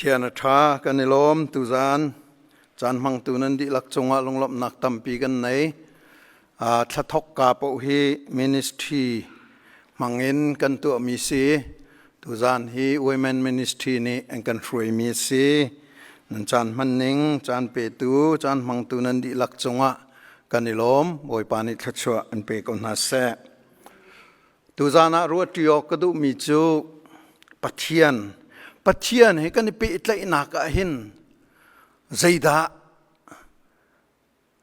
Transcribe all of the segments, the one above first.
Pathian a ṭha, kan i lawm. Tuzaan caan hmangtu nan dihlak cungah lunglawmhnak tampi kan nei. Thla thokka paoh hi ministry hmangin kan tuahmi si. Tuzaan hi Women Ministry nih an kan hruaimi a si. Nan caan hman ning, caan petu, caan hmangtu nan dihlak cungah kan i lawm. Bawipa nih thluachuah an pe ko hna seh. Tuzaan ah ruahṭi awk ka duhmi cu Pathian. Pathian he kan i pehtlaihnak ah hin zeidah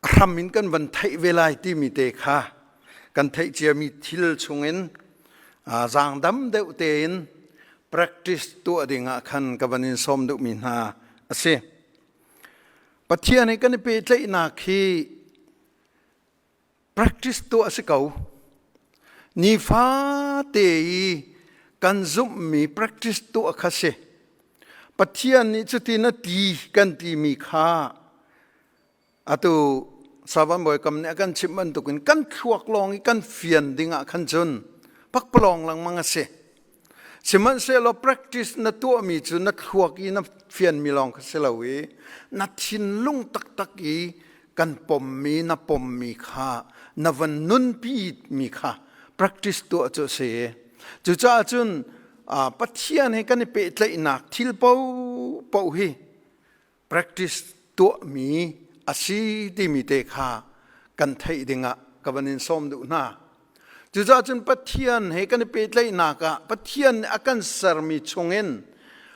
hram in kan van theih ve lai timi te kha kan theih ciami thil chungin zaangdam deuh tein practice tuah ding ah khan ka van in sawm duhmi hna a si. Pathian he kan i pehtlaihnak hi Practice tuah a si ko. Nifate i kan zumhmi practice tuah kha si. Pathian nih cutin a ti kan timi kha atu Savan Bawi Kam nih a kan chimh bantukin kan thluak lawng i kan fian ding ah khan cun pakpalawng lengmang a si. Sihmanhsehlaw practice na tuahmi cu na thluak i na fianmi lawng kha si lo i na thinlung taktak i kan pommi na pommi kha na van nunpi mi kha practice tuah cu a si. Cucaah cun Pathian he kan i pehtlaihnak thil paohpaoh hi practice tuahmi a si timi te kha kan theih dingah ka van in sawm duh hna. Cucaah cun Pathian he kan i pehtlaihnak ah Pathian nih a kan sermi chungin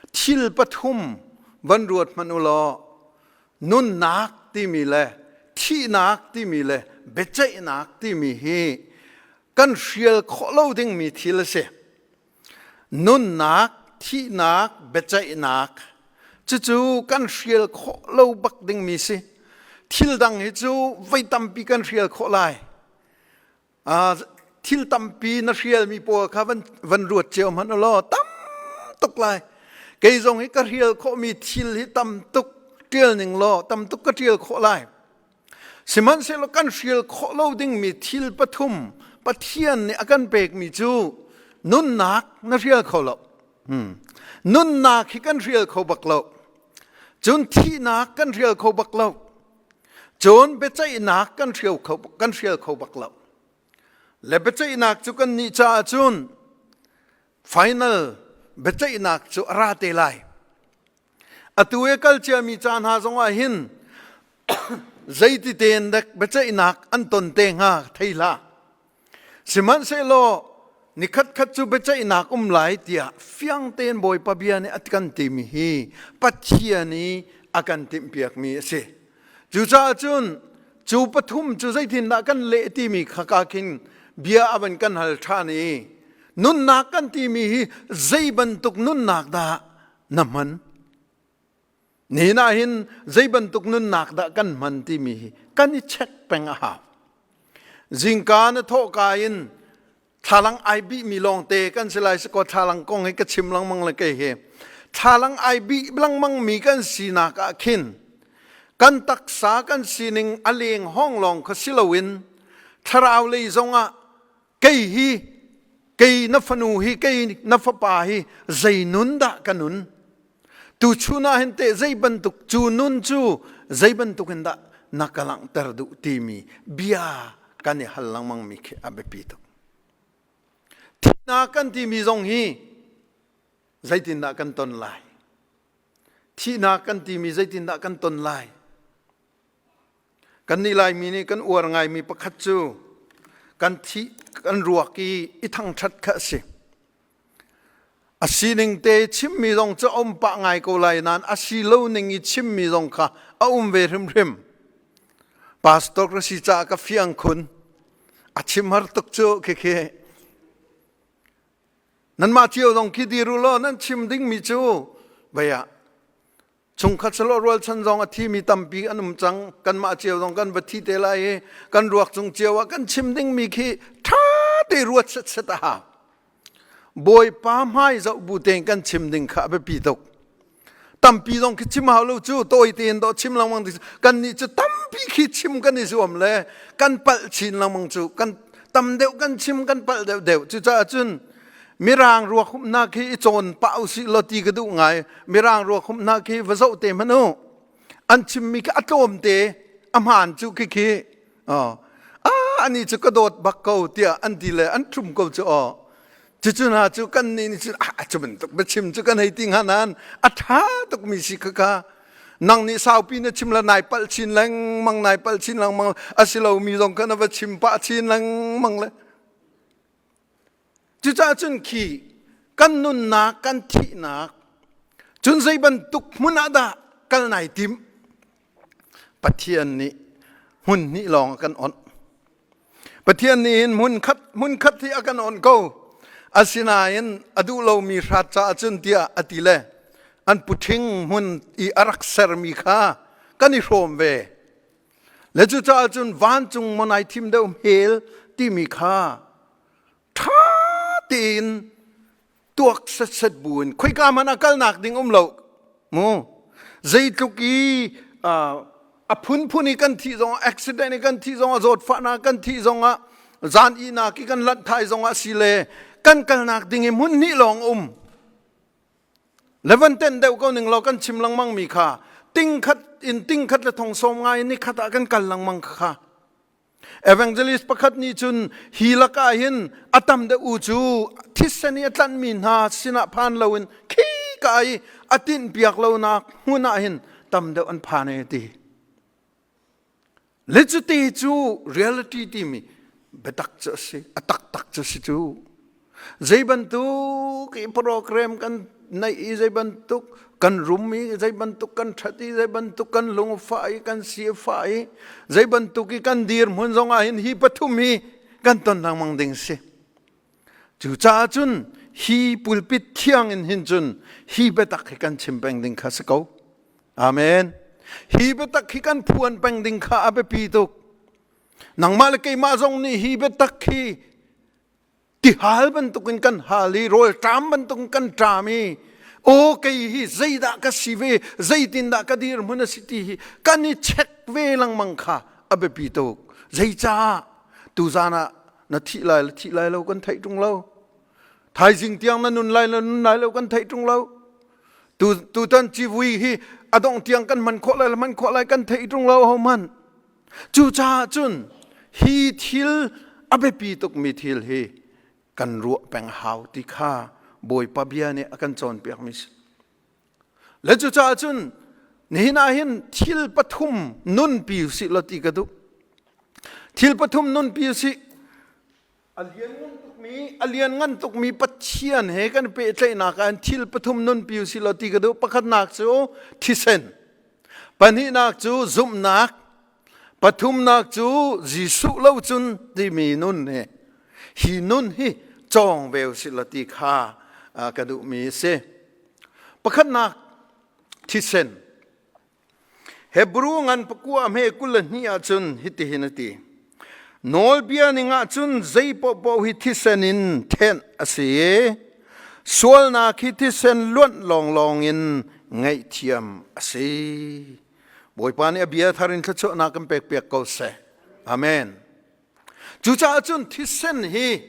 thil pathum van ruat hmanh u law nunnak timi le thihnak timi le biaceihnak timi hi kan hrial khawh lo dingmi thil a si. Nunnak, thihnak, biaceihnak cucu kan hrial khawh lo bak dingmi si. Thil dang hi cu voi tampi kan hrial khawh lai. Thil tampi na hrialmi pawl kha van, van ruat cio hmanh u law tam tuk lai. Kei zong hi ka hrial khawhmi thil hi tam tuk ṭial ning law tam tuk ka ṭial khawh lai. Sihmanhsehlaw kan hrial khawh lo dingmi thil pathum Pathian nih a kan pekmi cu nunnak na hrial kho lo. Nunnak hi kan hrial kho bak lo. Cun thihnak kan hrial kho bak lo. Cun biaceihnak kan hrial kho, kan hrial kho bak lo. Le biaceihnak cu kan nih caah cun final biaceihnak cu a ra te lai. Atu i kal ciami ca hna zongah hin zeiti tein dek biaceihnak an ton te hnga thei hlah. Sihmanhsehlaw nikhat khat cu biaceihnak um lai tiah fiang tein Bawipa bia nih a kan timi hi Pathian i a kan timhpiakmi a si. Cucaah cun cu pathum cu zeitindah kan leh timi kha ka khin bia a van kan hal ṭhan i nunnak kan timi hi zei bantuk nunnak dah na hman? Nihin ah hin zei bantuk nunnak dah kan hman timi hi kan i check peng a hau. Zingka na thawhka in thlalang ai bihmi lawngte kan si lai sikaw thlalang kong hi ka chim lengmang le kei hi thlalang ai bih lengmang mi kan sinak ah khin kan taksa kan sining a leng hong lawng kha si loin thlarau lei zongah kei hi kei na fanu hi kei na fapa hi zei nun dah ka nun tuchun ah hin teh zei bantuk cu nun cu zei bantuk in dah na ka langhter duh timi bia kan i hal lengmang mi khi a biapi tuk thihnak kan timi zong hi zeitindah kan ton lai thihnak kan timi zeitindah kan ton lai Kannih Laimi nih kan uar ngaimi pakhat cu kan thih kan ruak i i thangṭhat kha a si. A sining te chimmi zong cu a um pah ngai ko lai nain a si lo ning i chimmi zong kha a um ve hrimhrim. Pastor ka si caah ka fiang khun. A chim har tuk cu khikhi. Nanmah cio zong khi dir u law nan chim dingmi cu vei ah Chungkhat selaw rualchan zong a thimi tampi an um cang. Kanmah cio zong kan va thi te lai i kan ruak cung cio ah kan chim dingmi khi ṭha te ruat setset a hau. Bawipa hmai zoh bu tein kan chim ding kha a biapi tuk. Tampi zong khi chim hau lo cu tawi tein dawh chim lengmang ding kan nih cu tampi khi chim kan i zuam le kan palh chin lengmang cu kan tam deuh kan chim kan palh deuh deuh cucaah cun. Mirang ruakhumnak hi i cawn pah usih law ti ka duh ngai. Mirang ruakhumnak hi va zoh te hmanh u. An chimmi khi a tlawm te, a hmaan cu khikhi. Oh. Ah, ani cu ka dawt bak ko tiah an ti le an ṭhum ko cu aw. Cucu hna cu kan nih nih cun ah cu bantuk biachim cu kan hei ti hnga nain a ṭha tukmi si kha kha. Nang nih saupi na chim le nai palh chin lengmang nai palh chin lengmang a si lomi zong kha na va chim pah chin lengmang le Cucaah cun khi kan nunnak, kan thihnak, cun zei bantuk hmun ah dah kal nai tim? Pathian nih hmun hnih lawng a kan onh. Pathian nih hin hmun khat hmun khat hi a kan onh ko. Asinain a duh lomi hrat caah cun tiah a ti le an puṭhing hmun i a rak sermi kha kan i hrawm ve. Le cucaah cun vancung maw nai thim deuh hmel timi kha ṭha tein tuak setset buin khoika hmanh ah kalnak ding um lo mu zeitluk i a phunphun i kan thih zongah accident i kan thih zongah zawtfahnak kan thih zongah zan ihnak i kan lanh thai zongah si le kan kalnak ding i hmun hnih lawng um Levan ten deuh ko ning law kan chim lengmang mi kha ting khat in ting khat le thong sawm ngai ni khat ah kan kal lengmang kha evangelist pakhat nih cun hi lakah hin a tam deuh u cu thisen i a tlanhmi hna sinah phan loin khi ka i a tinh piak lonak hmun ah hin tam deuh an phan e ti Le cuti cu reality timi biatak cu a si, a taktak cu si cu. Zei bantuk i program kan neih i zei bantuk kan rum i zei bantuk kan ṭhat i zei bantuk kan lungfah i kan si a fah i zei bantuk i kan dirhmun zong ah hin hi pathum hi kan ton lengmang ding si. Cucaah cun hi pulpit thiang in hin cun hi biatak hi kan chim peng ding kha si ko. Amen. Hi biatak hi kan phuan peng ding kha a biapi tuk. Nangmah le keimah zong nih hi biatak hi tihal bantukin kan hal i rawlṭam bantukin kan ṭam i aw kei hi zeidah ka si ve zeitindah ka dirhmun a si ti hi kan i check ve lengmang kha a biapi tuk. Zeicah tuzan ah na thih lai le thih lai lo kan theih ṭung lo. Thaizing tiang na nun lai le nun lai lo kan theih ṭung lo. Tu tutan civui hi a dongh tiang kan hman khawh lai le hman khawh lai kan theih ṭung lo ho hmanh. Cucaah cun hi thil a biapi tukmi thil hi kan ruah peng hau ti kha Bawipa bia nih a kan cawnpiakmi si. Le cucaah cun nihin ah hin thil pathum nunpi usih law ti ka duh. Thil pathum nunpi usih. A lianngan tukmi, a lianngan tukmi Pathian he kan pehtlaihnak ah thil pathum nunpi usih law ti ka duh. Pakhatnak cu thisen. Pahnihnak cu zumhnak. Pathumnak cu Jesuh lo cun timi nun hi. Hi nun hi cawng ve usih law ti kha ka duhmi a si. Pakhatnak thisen. Hebrew ngan pakua hme 22 ahcun hitihin a ti. Nawlbia ning ahcun zei paohpaoh hi thisen in thenh a si i sualnak hi thisen luanh lawnglawng in ngaihthiam a si. Bawipa nih a bia thar in thluachuahnak kan pekpiak ko seh. Amen. Cucaah cun thisen hi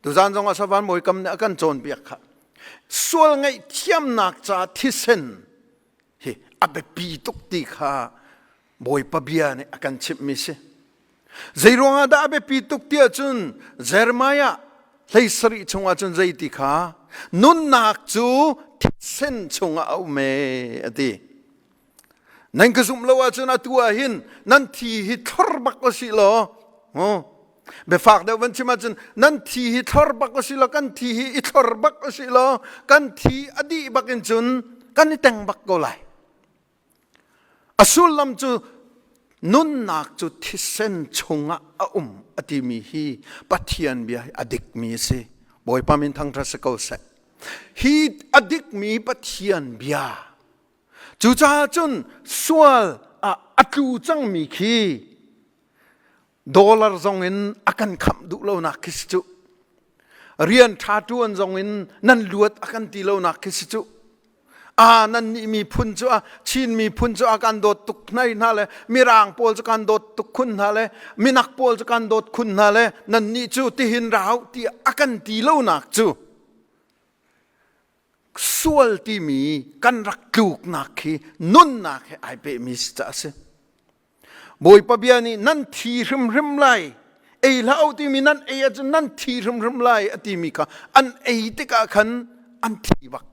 tuzan zong ah Savan Bawi Kam nih a kan cawnpiak kha. Sual ngaihthiamnak ca thisen hi a biapi tuk ti kha Bawipa bia nih a kan chimhmi si. Zei ruangah dah a biapi tuk ti ahcun Jeremiah 17 chungah cun zei ti kha nunnak cu thisen chungah a um e a ti. Nan ka zumh lo ahcun atu ah hin nan thi hi thlor bak a si law biafak deuh van chim ahcun nan thi hi thlor bak a si law kan thi hi i thlor bak a si law kan thi a dih bak in cun kan i teng bak ko lai. A sullam cu nunnak cu thisen chungah a um a timi hi Pathian bia hi a dikmi a si. Bawipa min thangṭhat si ko seh. Hi a dikmi Pathian bia Cucaah cun sual ah a tlu cangmi khi dollar zong in a kan khamh duh lonak khi si cu. Rian ṭha ṭuan zong in nan luat a kan ti lonak khi si cu. A nan nih miphun cu a Chin miphun cu a kan dawt tuk hnai hna le Mirang pawl cu kan dawt tuk khun hna le Minak pawl cu kan dawt khun hna le nan nih cu tihin rau ti a kan ti lonak cu. Sual timi kan rak tluknak khi nunnak he ai pehmi si caah a si. Bawipa bia nih nan thi hrimhrim lai, ei hlah u timi nan ei ahcun nan thi hrimhrim lai a timi kha an ei tikah khan an thi bak.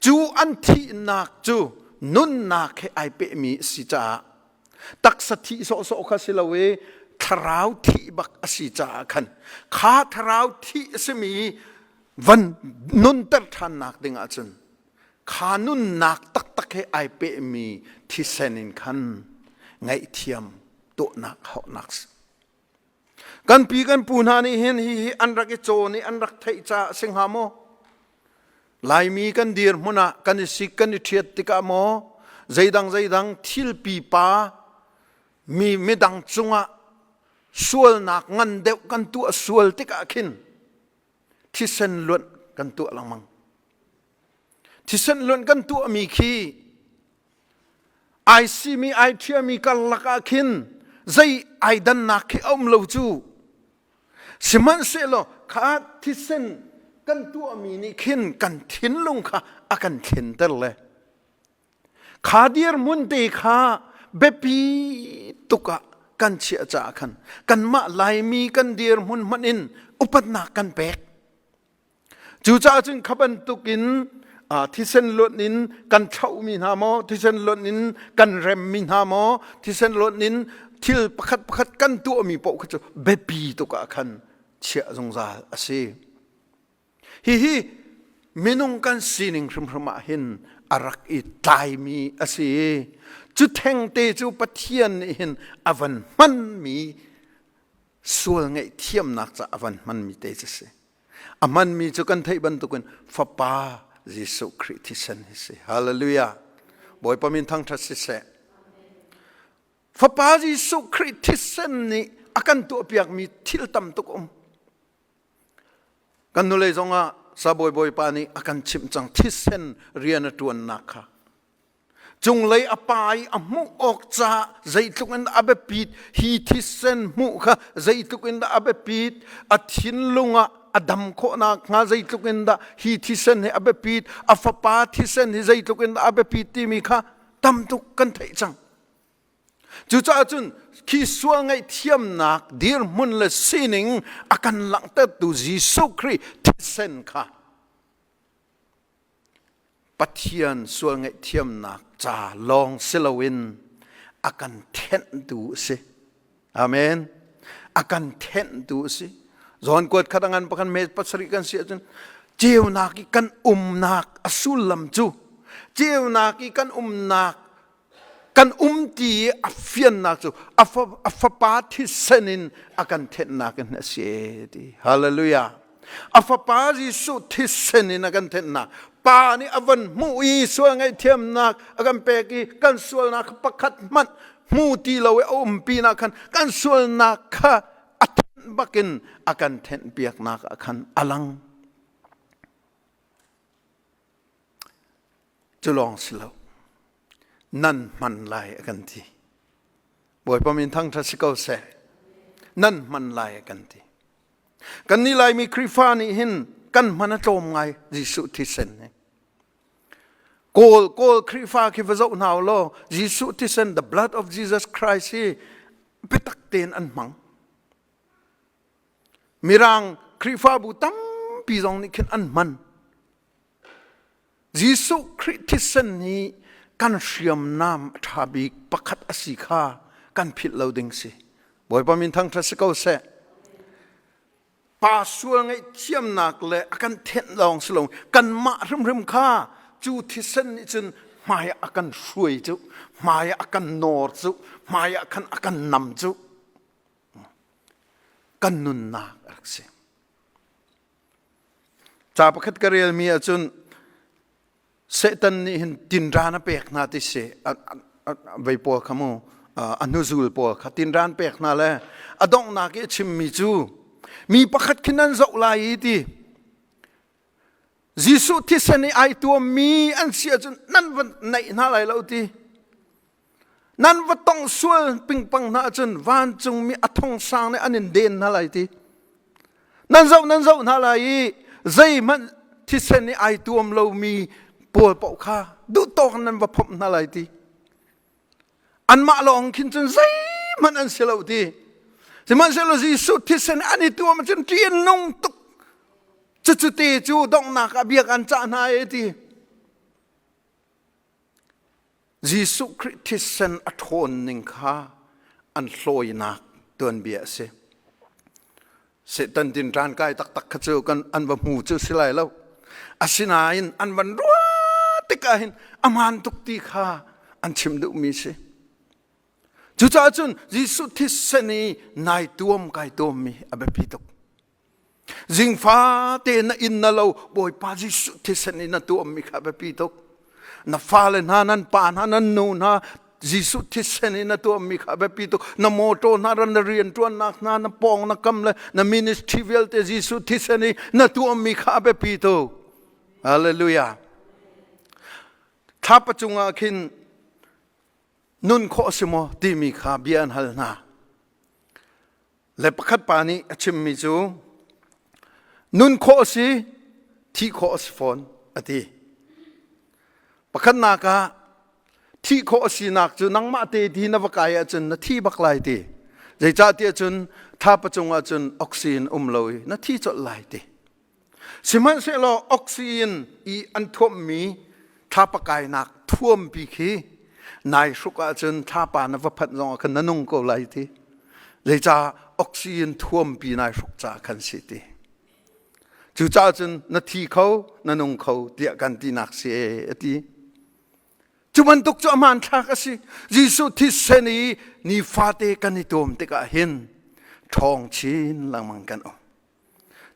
Cu an thihnak cu nunnak he ai pehmi a si caah taksa thih sawhsawh kha si lo i thlarau thih bak a si caah khan kha thlarau thih a simi van nunter ṭhannak ding ahcun kha nunnak taktak he ai pehmi thisen in khan ngaihthiam tuahnak hauhnak si. Kan pi kan pu hna nih hin hihi an rak i cawn i an rak theih caah a si hnga maw? Laimi kan dirhmun ah kan i sik kan i ṭhiat tikah maw zeidang zeidang thil pipa mi midang cungah sualnak ngan deuh kan tuah sual tikah khin thisen luanh kan tuah lengmang. Thisen luanh kan tuahmi khi Ai simi ai ṭhiami karlak ah khin zei ai dannak khi a um lo cu. Sihmanhsehlaw kha thisen kan tuahmi nih khin kan thinlung kha a kan thlenter le kha dirhmun te kha biapi tuk ah kan chiah caah khan kanmah Laimi kan dirhmun hmanh in upatnak kan pek. Cucaah cun kha bantukin thisen luanh in kan thlauhmi hna maw, thisen luanh in kan remmi hna maw, thisen luanh in thil pakhat pakhat kan tuahmi paoh kha cu biapi tuk ah khan chiah zungzal a si. Hihi minung kan sining hrimhrim ah hin a rak i tlaimi a si. Cu thengte cu Pathian nih hin a van hmanmi sual ngaihthiamnak ca a van hmanmi te cu si. A hmanmi cu kan theih bantukin Fapa Jesuh Khrih thisen hi si. Hallelujah. Bawipa min thangṭhat siseh. Fapa Jesuh Khrih thisen nih a kan tuahpiakmi thil tam tuk um. Kan nulei zongah Sabawi Bawipa nih a kan chimh cang thisen rian a ṭuannak kha. Cunglei a pa i a hmuh awk caah zeitluk in dah a biapit, hi thisen hmuh kha zeitluk in dah a biapit, a thinlung ah a dam khawh nakhnga zeitluk in dah hi thisen hi a biapit, a fapa thisen hi zeitluk in dah a biapit timi kha tam tuk kan theih cang. Cucaah cun khi sual ngaihthiamnak dirhmun le sining a kan langhtertu Jesuh Khrih thisen kha Pathian sual ngaihthiamnak ca lawng si loin a kan thenhtu a si. Amen. A kan thenhtu a si. John kuat khat a ngan pakhat me pasarih kan si ahcun ceunak i kan umnak a sullam cu ceunak i kan umnak kan um ti i a fiannak cu a fapa thisen in a kan thenhnak in a si ti hallelujah a fapa Jesuh thisen in a kan thenhnak pa nih a van hmuh i sual ngaihthiamnak a kan pek i kan sualnak pakhat hmanh hmu ti lo i a umpi nak khan kan sualnak kha a thenh bakin a kan thenh piaknak ah khan a lang Cu lawng si lo. Nan hman lai a kan ti. Bawipa min thangṭhat si ko seh. Nan hman lai a kan ti. Kan nih Laimi Khrihfa nih hin kan hman a tlawm ngai Jesuh thisen hi. Kawl Kawl Khrihfa khi va zoh hna u law Jesuh thisen the blood of Jesus Christ hi biatak tein an hmang. Mirang Khrihfabu tampi zong nih khin an hman. Jesuh Khrih thisen hi kan hriamnam a ṭha bik pakhat a si kha kan philh lo ding si. Bawipa min thangṭhat si ko seh. Pa sual ngaihthiamnak le a kan thenh lawng si lo kanmah hrimhrim kha cu thisen nih cun hmai ah a kan hruai cu hmai ah a kan nawr cu hmai ah khan a kan nam cu kan nunnak a rak si. Ca pakhat ka relmi ahcun Satan nih hin tinran a pek hna ti si vei pawl kha mu a hnuzul pawl kha tinran pek hna le a donghnak i a chimmi cu mi pakhat khi nan zoh lai i ti Jesuh thisen i ai tuammi an si ahcun nan va naih hna lai lo ti Nan va tong sual pingpang hna ahcun vancungmi a thong sang nih an in den hna lai ti. Nan zoh nan zoh hna lai i zeihmanh thisen i ai tuam lomi pawl paoh kha duh tawk nan va phomh hna lai ti. Anmah lawng khin cun zeihmanh an si lo ti. Sihmanhsehlaw Jesuh thisen an i tuam cun ṭih an nung tuk. Cucu te cu donghnak ah biak an cah hna e ti. Jesuh Khrih thisen a ṭhawn ning kha an hlawinak tuanbia a si. Satan tin ṭan kai taktak kha cu kan an va hmu cu si lai lo. Asinain an van ruah tikah hin a hmaan tuk ti kha an chim duhmi si. Cucaah cun Jesuh thisen i nai tuam kai tuammi a biapi tuk. Zingfa te na inn na lo Bawipa Jesuh thisen in na tuammi kha biapi tuk. Na fale hna, nan pa hna, nan nu hna Jesuh thisen in na tuammi kha biapi tuk. Na motor hna, na rianṭuannak hna, na pawng na kam le na ministry vialte Jesuh thisen i na tuammi kha biapi tuk. Hallelujah. Thlapa cungah khin nun khawh a si maw timi kha bia an hal hna. Le pakhat pa nih a chimmi cu nun khawh a si, thih khawh a si fawn a ti. Pakhatnak ah thih khawh a sinak cu nangmah te ti na va kai ahcun na thi bak lai ti. Zeicahtiah cun thlapa cungah cun oxygen um lo i na thi colh lai ti. Sihmanhsehlaw oxygen i an thuammi thlapa kainak thuampi khi nai hruk ahcun thlapa na va phanh zongah khan na nung ko lai ti. Zeicah oxygen thuampi nai hruk caah khan si ti. Cucaah cun na thi kho, na nung kho tiah kan tinak si e a ti. Cu bantuk cu a hmanthlak a si. Jesuh thisen i nifate kan i tuam tikah hin ṭhawng chin lengmang kan um.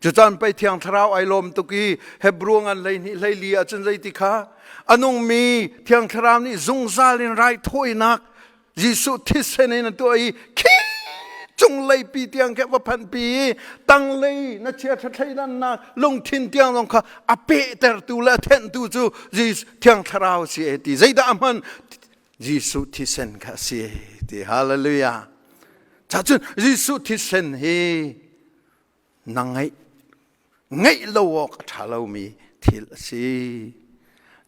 Cucan pei Thiang Thlarau ai lawm tuk i Hebrew ngan 12 14 ahcun zeiti kha a nungmi Thiang Thlarau nih zungzal in raithawinak Jesuh thisen in a tuah i khi cunglei pi tiang khe va phanhpi i tanglei na chiaṭha thleidannak lungthin tiang zong kha a pehtertu le a thenhtu cu Jesuh Thiang Thlarau si e ti zeidah a hman Jesuh thisen kha a si ti hallelujah cacun Jesuh thisen hi na ngeih ngeih lo awk a ṭha lomi thil a si.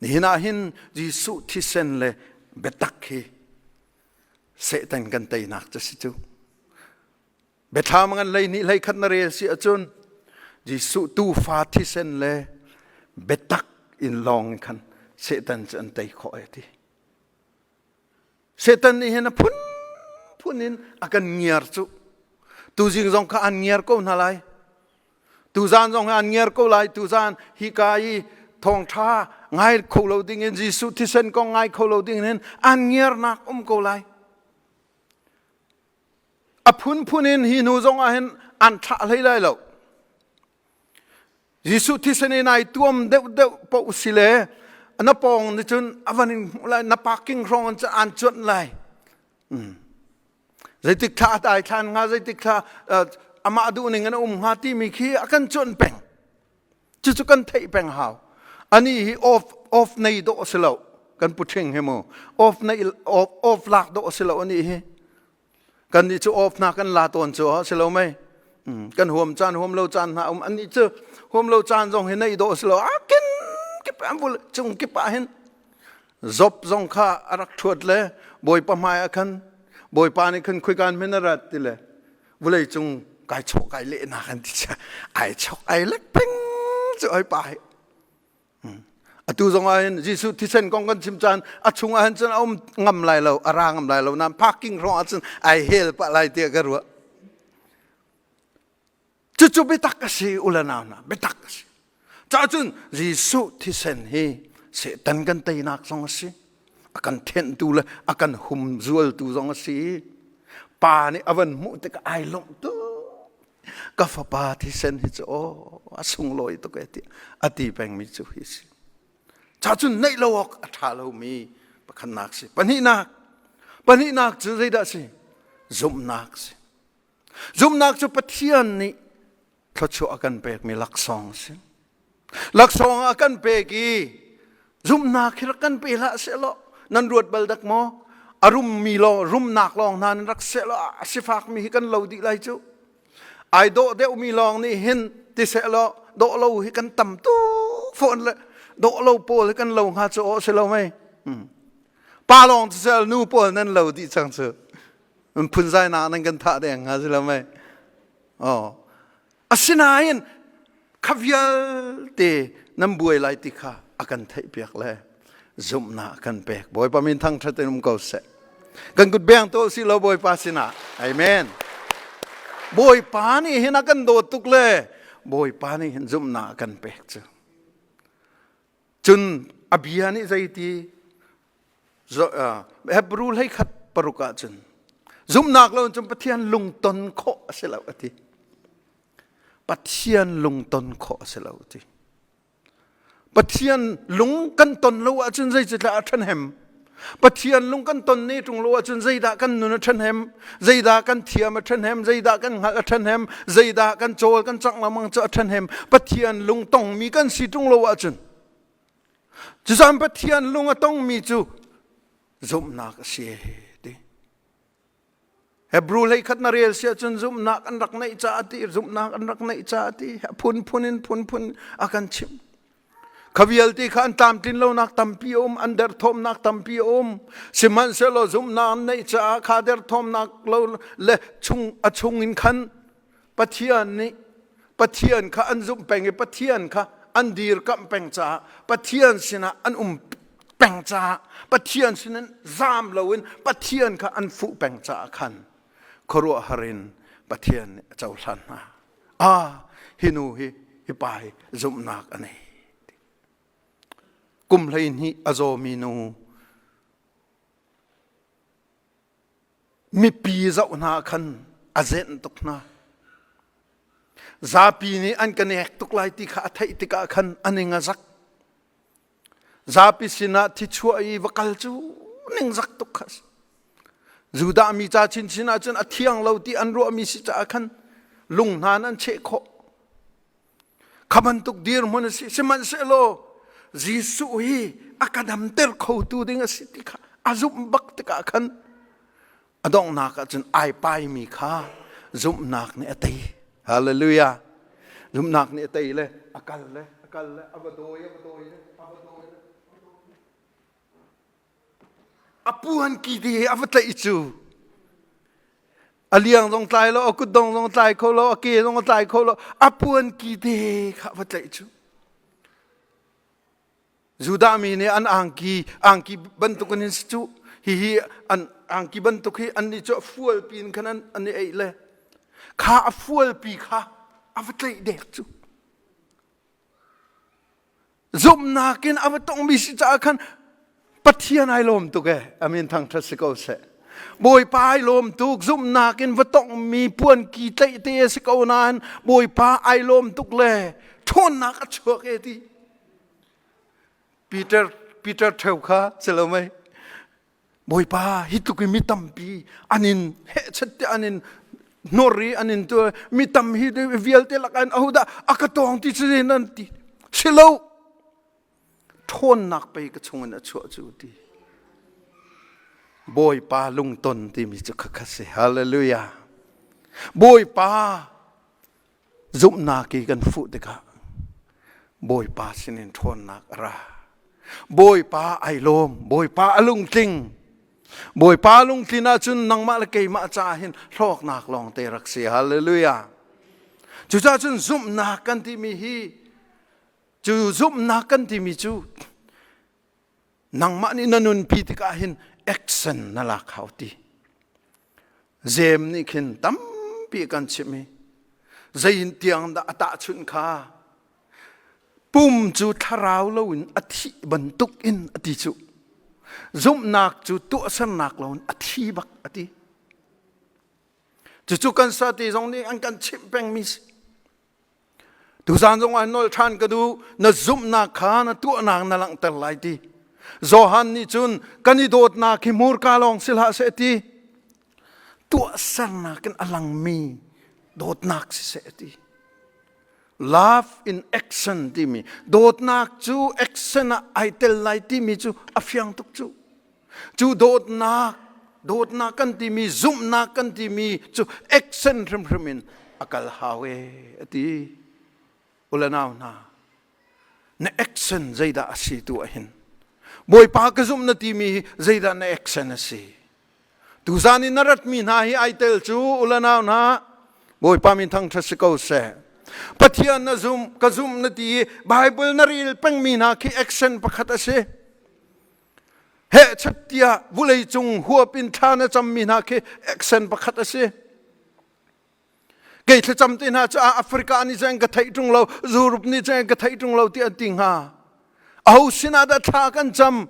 Nihin ah hin Jesuh thisen le biatak hi Satan kan teinak cu si cu. Biathlam ngan lei nih hlei khat na rel si ahcun Jesuh tuufa thisen le biatak in lawng khan Satan cu an tei khawh ai ti. Satan nih hin a phunphun in a kan ngiar cu. Tuzing zong kha an ngiar ko hna lai. Tuzan zong an ngiar ko lai. Tuzan hika i thawngṭha ngai kho lo ding in Jesuh thisen kong ngai kho lo ding in an ngiarnak um ko lai. A phunphun in hi hnu zong ah hin an thlah hlei lai lo. Jesuh thisen in ai tuam deuhdeuh paoh si le na pawng nih cun a van in hmuh lai na parking hrawng in cun aan cuanh lai. Zeitik thla a dai thlan hnga zeitik thla amah duh ning in a um hnga timi khi a kan cuanh peng. Cucu kan theih peng hau. Ani hi off off nei dawh a si lo. Kan pu ṭhing hi mu. Off nei off off lak dawh a si lo ani hi. Kannih cu off hna kan la tawn cu si lo mei. Kan huam caan huam lo caan hna um annih cu huam lo caan zong hi neih dawh si lo a kin kip an vul cung kip ah hin Job zong kha a rak ṭhuat le Bawipa hmai ah khan Bawipa nih khan khuikan hmin a rat ti le vulei cung kai chok kai lehnak an ti ai chok ai lek peng cu ai pa hi Atu zong ah hin Jesuh thisen kong kan chim caan a chung ah hin cun a um ngam lai lo, a ra ngam lai lo. Nain parking hrawng ah cun ai hel pah lai tiah ka ruah. Cucu biatak a si u le nau hna, biatak a si. Cahcun Jesuh thisen hi Satan kan teinak zong a si. A kan thenhtu le a kan humzualtu zong a si. Pa nih a van hmuh tikah ai lawmh tuk. Ka fapa thisen hi cu aw a sunglawi tuk e ti a ti pengmi cu hi si. Ca cun neih lo awk a ṭha lomi pakhatnak si. Pahnihnak, pahnihnak cu zeidah si? Zumhnak si. Zumhnak cu Pathian nih thluachuah a kan pekmi laksawng a si. Laksawng a kan pek i zumhnak hi rak kan pe hlah sehlaw nan ruat bal dak maw? A rummi lawng rumnak lawng hna nan rak sehlaw a sifakmi hi kan lo dih lai cu. Ai dawh deuhmi lawng nih hin ti sehlaw dawh lo hi kan tam tuk. fawn le dawh lo pawl kan lo hnga cu aw si lo mei. Pa lawng cu sel nu pawl nan lo dih cang cu. Phunzai nak nan kan thah deng hnga si lo mei. Oh. Asinain kha vialte nan buai lai ti kha a kan theihpiak le zumhnak a kan pek. Bawipa min thangṭhat in um ko seh. Kan kut beng to si lo Bawipa sinah. Amen. Bawipa nih hin a kan dawt tuk le Bawipa nih hin zumhnak a kan pek cu. Cun a bia nih zeiti Hebrew hlei khat paruk ah cun zumhnak lo cun Pathian lungton khawh a si lo a ti. Pathian lungton khawh a si lo a ti. Pathian lung kan ton lo ahcun zeicahtiah a ṭhahnem. Pathian lung kan ton ne ṭung lo ahcun zeidah kan nun a ṭhahnem, zeidah kan thiam a ṭhahnem, zeidah kan hngalh a ṭhahnem, zeidah kan cawl kan cangh lengmang cu a ṭhahnem. Pathian lung tongmi kan si ṭung lo ahcun Cucaah Pathian lung a tongmi cu zumhnak a si ti. Hebrew hlei khat na rel si ahcun zumhnak an rak neih caah ti zumhnak an rak neih caah ti phunphun in phunphun a kan chimh. Kha vialte kha an tlamtlin lonak tampi a um, an derthawmnak tampi a um. Sihmanhsehlaw zumhnak an neih caah kha derthawmnak lo le chung a chung in khan Pathian nih Pathian kha an zumh peng i Pathian kha an dirkamh peng caah Pathian sinah an um peng caah Pathian sinin zaam loin Pathian kha an fuh peng caah khan khuaruahhar in Pathian nih a cohlan hna. Ah, hi nu hi hi pa hi zumhnak a nei. Kum 12 a zawmi nu Mipi zoh hna khan a zenh tuk hna. Zapi nih an ka nek tuk lai ti kha a theih tikah khan a ning a zak. Zapi sinah thichuah i va kal cu ningzak tuk kha si. Judah mi ca chinchin ahcun a thiang lo ti an ruahmi si caah khan lung hna an cheh khawh. Kha bantuk dirhmun a si. Sihmanhsehlaw Jesuh hi a ka damter khotu ding a si ti kha a zumh bak tikah khan a donghnak ah cun ai paimi kha zumhnak nih a tei. Hallelujah. Zumhnak nih a tei le a kal le a kal le a va dawi a va dawi le a va dawi le A puan ki te a va tlaih cu a liang zong tlai lo a kutdong zong tlai kho lo a ke zong a tlai kho lo a puan ki te kha va tlaih cu Judah mi nih an angki angki bantuk in si cu hihi an angki bantuk hi an nih cu a fual pin khan an an i eih le kha a fual pi kha a va tlaih dek cu Zumhnak in a va tongmi si caah khan Pathian ai lawm tuk e. Amin thangṭhat si ko seh. Bawipa ai lawm tuk zumhnak in va tongmi puanki tlaih te a si ko nain Bawipa ai lawm tuk le ṭhawnnak a chuak e ti. Peter Peter ṭheu kha si lo mei Bawipa hi tluk in mi tampi an in hehchet te an in hnor i an in tu mi tam hi vialte lakah in ahodah a ka tawng ti cu nan ti si lo ṭhawnnak pei ka chungin a chuah cu ti Bawipa lungton timi cu khakha si hallelujah Bawipa Zumhnak i kan fuh tikah Bawipa sinin ṭhawnnak a ra. Bawipa ai lawm, Bawipa a lungtling. Bawipa lungtlin ahcun nangmah le keimah caah hin hlawknak lawng te rak si. Hallelujah. Cucaah cun zumhnak kan timi hi cu zumhnak kan timi cu nangmah nih na nunpi tikah hin action na lak hau ti. Jem nih khin tampi kan chimh i zei tiang dah a tahchunh kha pum cu thlarau loin a thih bantuk in a ti cu zumhnak cu tuahsernak loin a thi bak a ti cucu kan sati zong nih an kan chimh pengmi si Tuzaan zong ah nol ṭhan ka duh. Na zumhnak kha na tuahnak na langhter lai ti. Johan nih cun kan i dawtnak hi hmurka lawng si hlah seh ti. Tuahsernak in a langmi dawtnak si seh ti. Love in action timi dawtnak cu action ah ai tel lai timi cu a fiang tuk cu. Cu dawtnak dawtnak kan timi zumhnak kan timi cu action hrimhrim in a kal hau e a ti. Ule nau hna. Na action zeidah a si tu ahhin? Bawipa ka zumh na timi hi zeidah na action a si? Tuzan in na ratmi hna hi ai tel cu ulanau hna Bawipa min thangṭhat si ko seh. Pathian na zum ka zum na ti i Bible na rel pengmi hna khi action pakhat a si. Heh chat tiah vulei cung huap in thla na cammi hna khi action pakhat a si. Kei thlacam te hna cu Africa nih cun ka theih ṭung lo, Europe nih cun ka theih ṭung lo ti an ti hnga. Aho sinah dah thla kan cam?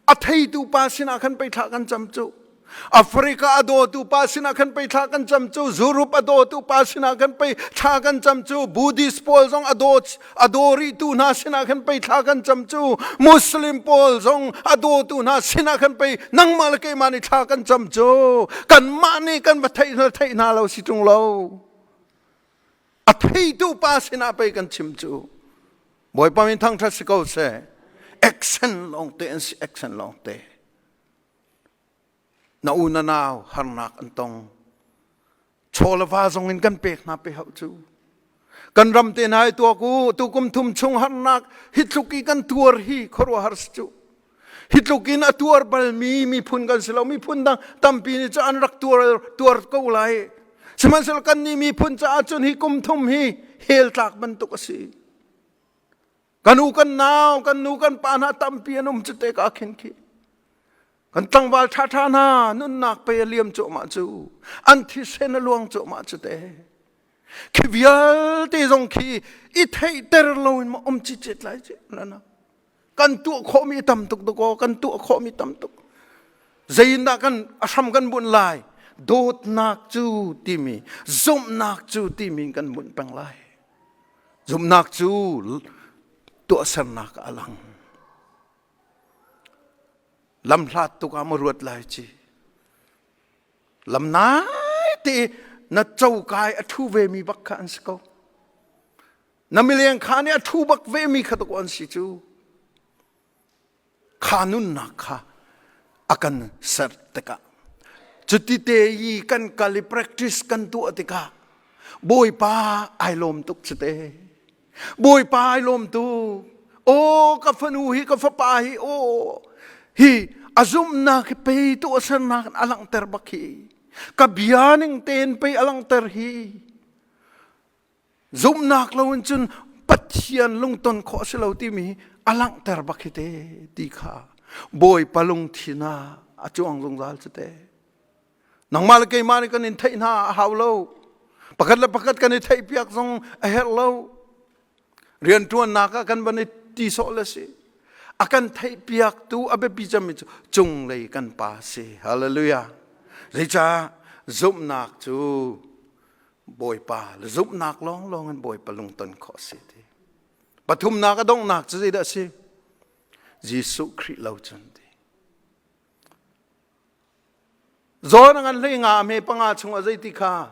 A theitu pa sinah khan pei thla kan cam cu. Africa a dawtu pa sinah khan pei thla kan cam cu. Europe a dawtu pa sinah khan pei thla kan cam cu. Buddhist pawl zong a daw a daw rihtu hna sinah khan pei thla kan cam cu. Muslim pawl zong a dawtu hna sinah khan pei nangmah le keimah nih thla kan cam cu. Kanmah nih kan va theih hna theih hna lo si ṭung lo. A theitu pa sinah pei kan chim cu. Bawipa min thangṭhat si ko seh. Action lawngte an si, action lawngte. Na u na nau harnak an tong. Chaw le va zong in kan pek hna pe hau cu. Kan ram te hna i tuak u, tu kum thum chung harnak hi tluk i kan tuar hi khuaruahhar si cu. Hi tluk in a tuar balmi miphun kan si lo. Miphun dang tampi nih cu an rak tuar, tuar ko lai. Sihmanhsehlaw kan nih miphun caah cun hi kum thum hi hell tlak bantuk a si. Kan u kan nau, kan nu kan pa hna tampi an um cu te ka khin khi. Kan tlangval ṭhaṭha hna nunnak pe a liam cuahmah cu. An thisen a luang cuahmah cu te. Khi vialte zong khi i theihter loin ma um cicet lai ci. Na Kan tuah khawhmi tam tuk tuk aw, kan tuah khawhmi tam tuk. Zeiindah kan a hram kan bunh lai? Dawtnak cu timi, zumhnak cu timi kan bunh peng lai. Zumhnak cu tuahsernak a lang. Lamhlat tuk ah ma ruat lai ci. Lam nai te na cokai a ṭhu ve mi bak kha an si ko. Na mileng kha nih a ṭhu bak ve mi kha tuk an si cu. Kha nunnak kha a kan ser tikah cuti te i kan kal i practice kan tuah tikah Bawipa ai lawm tuk cu te. Bawipa ai lawm tuk. Aw ka fanu hi ka fapa hi aw hi a zumhnak hi pei tuahsernak in a langhter bak hi. Ka bia ning tein pei a langhter hi. Zumhnak loin cun Pathian lungton khawh a si lo timi a langhter bak hi te ti kha Bawipa lungthin ah a cuang zungzal cu te. Nangmah le keimah nih kan in theih hna a hau lo. Pakhat le pakhat kan i theihpiak zong a herh lo. Rianṭuannak ah kan van i ti sawh le si. A kan theihpiaktu a biapi cemmi cu cunglei kan pa si. Hallelujah. Zeicah zumhnak cu Bawipa le zumhnak lawnglawng in Bawipa lungton khawh a si ti. Pathumnak a donghnak cu zeidah a si? Jesuh Khrih lo cun ti. Zawn a ngan hlei nga a hme panga chungah zeiti kha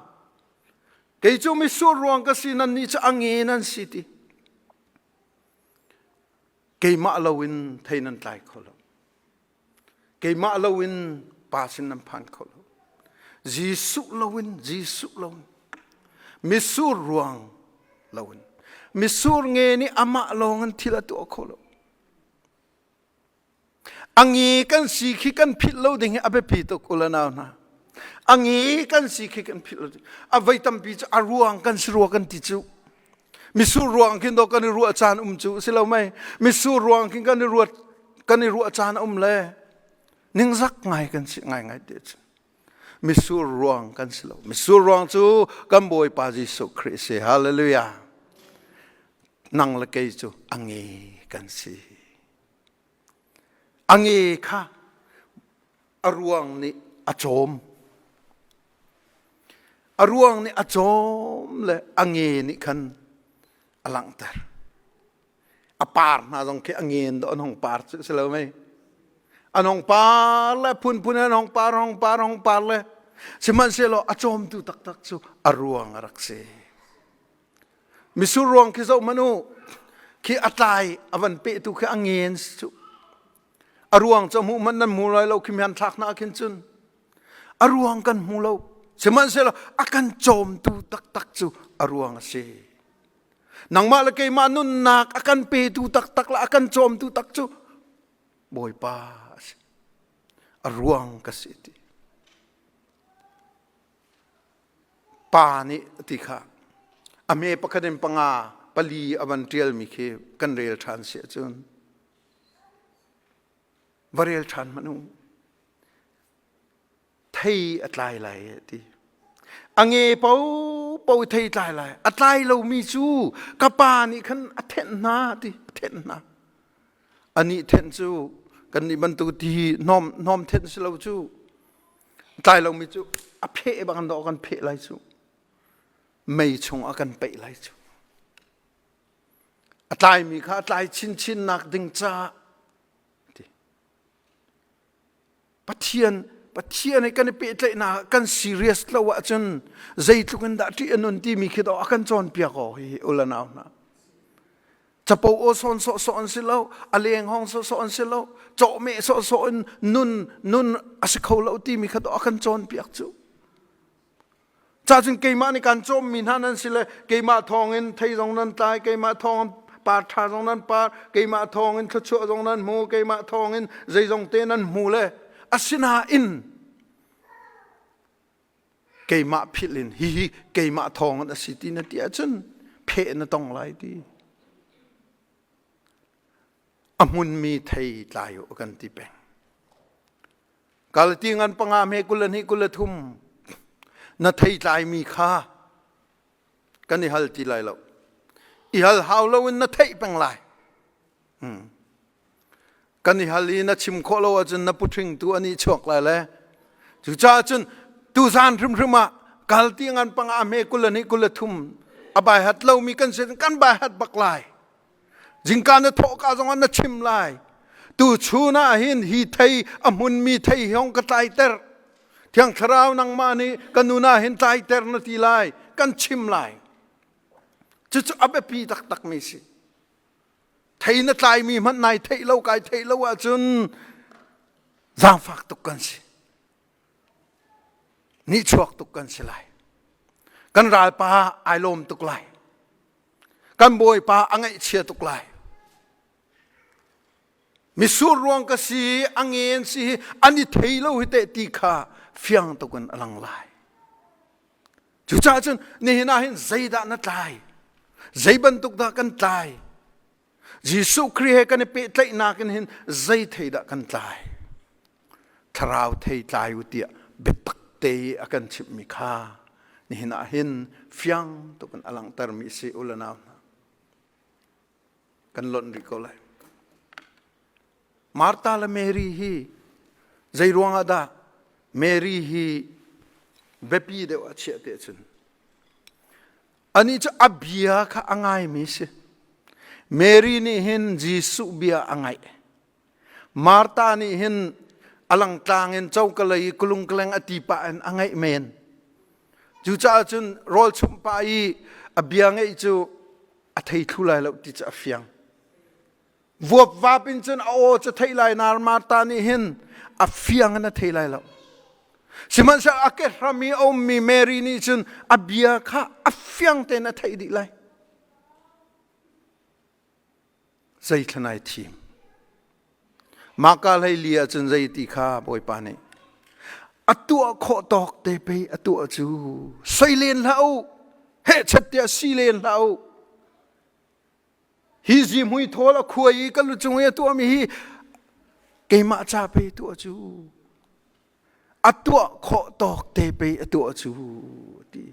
kei cu misur ruang ka si nan nih cu a nge nan si ti. Keimah loin thei nan tlai kho lo. Keimah loin pa sin nan phan kho lo. Jesuh loin, Jesuh loin, misur ruang loin, misur nge nih amah lawng in thil a tuah kho lo. A nge kan si khi kan philh lo ding hi a biapi tuk u le nau hna. A nge kan si khi kan philh lo ding. A voi tampi cu a ruang kan si rua kan ti cu. Misur ruang khin do kan i ruah caan um cu si lo mei. Misur ruang khin kan i ruat kan i ruah caan um le ningzak ngai kan si ngai ngai te cu. Misur ruang kan si lo. Misur ruang cu kan Bawipa Jesuh Khrih si. Hallelujah. Nang le kei cu a nge kan si. A nge kha a ruang nih a cawm. A ruang nih a cawm le a nge nih khan a langhter. A par hna zong khi a ngen dawh an hong par cu si lo mei. An hong par le phunphun an hong par, hong par, hong par le sihmanhsehlaw a cawmtu taktak cu a ruang a rak si. Misur ruang khi zoh hmanh u. Khi a tlai a van pehtu khi a ngen si cu. A ruang cu hmuh hmanh nan hmu lai lo khi mian thlak hna khin cun. A ruang kan hmu lo. Sihmanhsehlaw a kan cawmtu taktak cu a ruang a si. Nangmah le keimah nunnak a kan petu taktak le a kan cawmtu tak cu Bawipa a si. A ruang ka si ti. Pa nih ti kha a me pakhat in panga pali a van ṭialmi khi kan rel ṭhan si ahcun va rel ṭhan hmanh u. Thei a tlai lai a ti. A nge po po thei tlai lai. A tlai lomi cu ka pa nih khan a thenh hna ti a thenh hna. Anih thenh cu kan nih bantuk ti hnawm hnawm thenh si lo cu tlai lomi cu a pheh bang dawh kan pheh lai cu mei chung a kan peih lai cu a tlaimi kha a tlai chinchin nak ding caah ti Pathian Pathian he kan i pehtlaihnak kan serious lo ahcun zeitluk in dah ṭih a nun timi khi dawh a kan cawnpiak aw hi ulanau hna. Capo aw sawn sawhsawh an si lo, a leng hong sawhsawh an si lo, cawhmeh sawhsawh in nun nun a si kho lo timi kha dawh a kan cawnpiak cu. Cacun keimah nih kan cawmmi hna nan si le keimah thawngin thei zong nan tlai, keimah thawngin par ṭha zong nan par, keimah thawngin thluachuah zong nan hmu, keimah thawngin zeizong te nan hmu le asinain keimah philh in hihi keimah thawngin a si ti na ti ahcun pheh na tong lai ti. A hmunmi thei tlai u kan ti peng. Galati ngan panga me 22 23 na thei tlaimi kha kan i hal ti lai lo. I hal hau loin na theih peng lai. Hmm. Kan i hal i na chim khawh lo ahcun na puṭhing tu an i chuak lai le. Cucaah cun tuzan hrimhrim ah Galati ngan panga me 22 23 a bai hat lomi kan si kan bai hat bak lai. Zingka na thawhka zongah na chim lai. Tu chun ah hin hi thei a hmunmi thei hi hong ka tlaiter. Thiang Thlarau nangmah nih ka nun ah hin tlaiter na ti lai. Kan chim lai. Cucu a biapi taktakmi si. Thei na tlaimi hmanh nai theih lo kai theih lo ahcun zaangfak tuk kan si. Nihchuak tuk kan si lai. Kan ralpa ai lawm tuk lai. Kan bawipa a ngaihchia tuk lai. Misur ruang ka si, a ngen si hi an i thei lo hi teh ti kha fiang tuk in a lang lai. Cucaah cun nihin ah hin zeidah na tlai? Zei bantuk dah kan tlai? Jesuh Khrih he kan i pehtlaihnak in hin zei thei dah kan tlai? Thlarau thei tlai u tiah biatak te i a kan chimhmi kha nihin ah hin fiang tuk in a langhtermi si u le nau hna. Kan lonh rih ko lai. Martha le Mary hi zei ruangah dah Mary hi biapi deuh a chiah te cun Anih cu a bia kha a ngaimi si. Mary nih hin Jesuh bia a ngaih. Martha nih hin a langtlang in coka lei i kulungkaleng a ti pah in a ngaih men. Cucaah cun rawl chumh pah i a bia ngaih cu a thei thlu lai lo ti cu a fiang. Vuapvap in cun a aw cu theih lai nain Martha nih hin a fiang in a thei lai lo. Sihmanhsehlaw a kehram i a ummi Mary nih cun a bia kha a fiang tein a theih dih lai. Zei thla nai thim. Mahka hlei li ah cun zei ti kha Bawipa nih a tuah khawh tawk te pei a tuah cu soi len hlah u hehchet tiah si len hlah u Hi zihmui thawl a khuai i ka lu cung i a tuahmi hi keimah ca pei tuah cu a tuah khawh tawk te pei a tuah cu ti.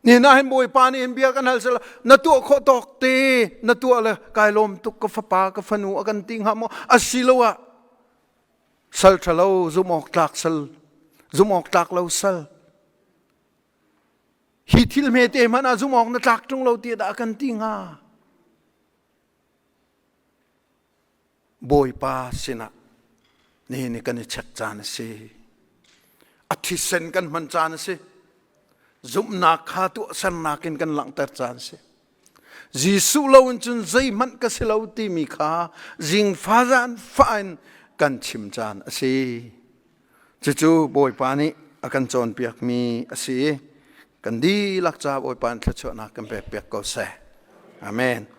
Ni na hin Bawipa nih hin bia kan hal sela na tuah khawh tawk te na tuah le kai lawm tuk ka fapa ka fanu a kan ti hnga maw asiloah sal ṭhalo zumh awk tlak sal zumh awk tlak lo sal Hi thil hmete hmanh ah zumh awk na tlak ṭung lo ti dah kan ti hnga? Bawipa sinah nihin ni kan i check caan a si. A thisen kan hman caan a si. Zumhnak kha tuahsernak in kan langhter caan a si. Jesuh lo in cun zeihmanh ka si lo timi kha zingfa zan fa in kan chim caan a si. Cucu Bawipa nih a kan cawnpiakmi a si. Kan dihlak ca Bawipa in thluachuahnak kan pek piak ko seh. Amen.